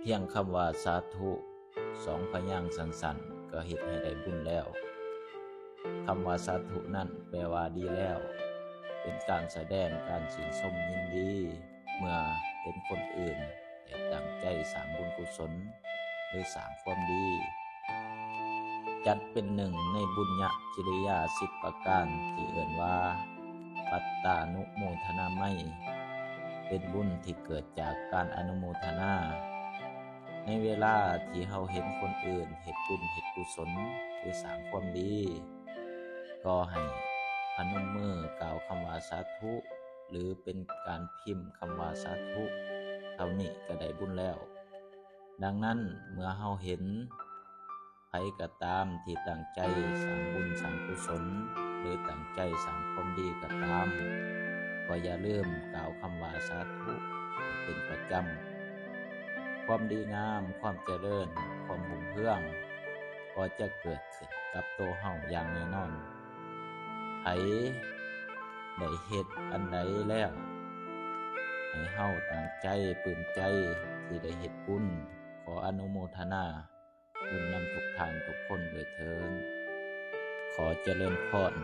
ພຽງຄຳວ່າສາທຸສອງພະຍາງສັ້ນໆ ກໍເຮັດໃຫ້ໄດ້ບຸນແລ້ວ. ຄຳວ່າສາທຸນັ້ນແປວ່າດີແລ້ວ, ເປັນການສະແດງການຊື່ນຊົມຍິນດີ ເມື່ອເຫັນຄົນອື່ນໄດ້ຕັ້ງໃຈສ້າງບຸນກຸສົນ ຫຼື ສ້າງຄວາມດີ. ຈັດເປັນໜຶ່ງໃນບຸນຍະກິລິຍາສິບປະການທີ່ເອີ້ນວ່າ ປັດຕານຸໂມທະນາໄມ, ເປັນບຸນທີ່ເກີດຈາກການອະນຸໂມທະນາ. ໃນເວລາທີ່ເຮົາເຫັນຄົນອື່ນເຮັດບຸນເຮັດກຸສົນ ຫຼື ສ້າງຄວາມດີ, ກໍໃຫ້ພະນົມມືກ່າວຄຳວ່າສາທຸ ຫຼື ເປັນການພິມຄຳວ່າສາທຸ ເທົ່ານີ້ກໍໄດ້ບຸນແລ້ວ. ດັ່ງນັ້ນ, ເມື່ອເຮົາເຫັນໃຜກໍຕາມທີ່ຕັ້ງໃຈສ້າງບຸນສ້າງກຸສົນ ຫຼື ຕັ້ງໃຈສ້າງຄວາມດີກໍຕາມ, ກໍຢ່າລືມກ່າວຄຳວ່າສາທຸໃຫ້ເປັນປະຈຳ. ຄວາມດີງາມ, ຄວາມຈະເລີນ, ຄວາມຮຸ່ງເຮືອງ ກໍຈະເກີດຂຶ້ນກັບໂຕເຮົາຢ່າງແນ່ນອນ. ໃຜໄດ້ເຮັດອັນໃດແລ້ວ, ໃຫ້ເຮົາຕັ້ງໃຈປຶ້ມໃຈທີ່ໄດ້ເຮັດບຸນ. ຂໍອະນຸໂມທະນາບຸນນຳທຸກທ່ານທຸກຄົນດ້ວຍເທີ້ນ. ຂໍຈະເລີນພອນ.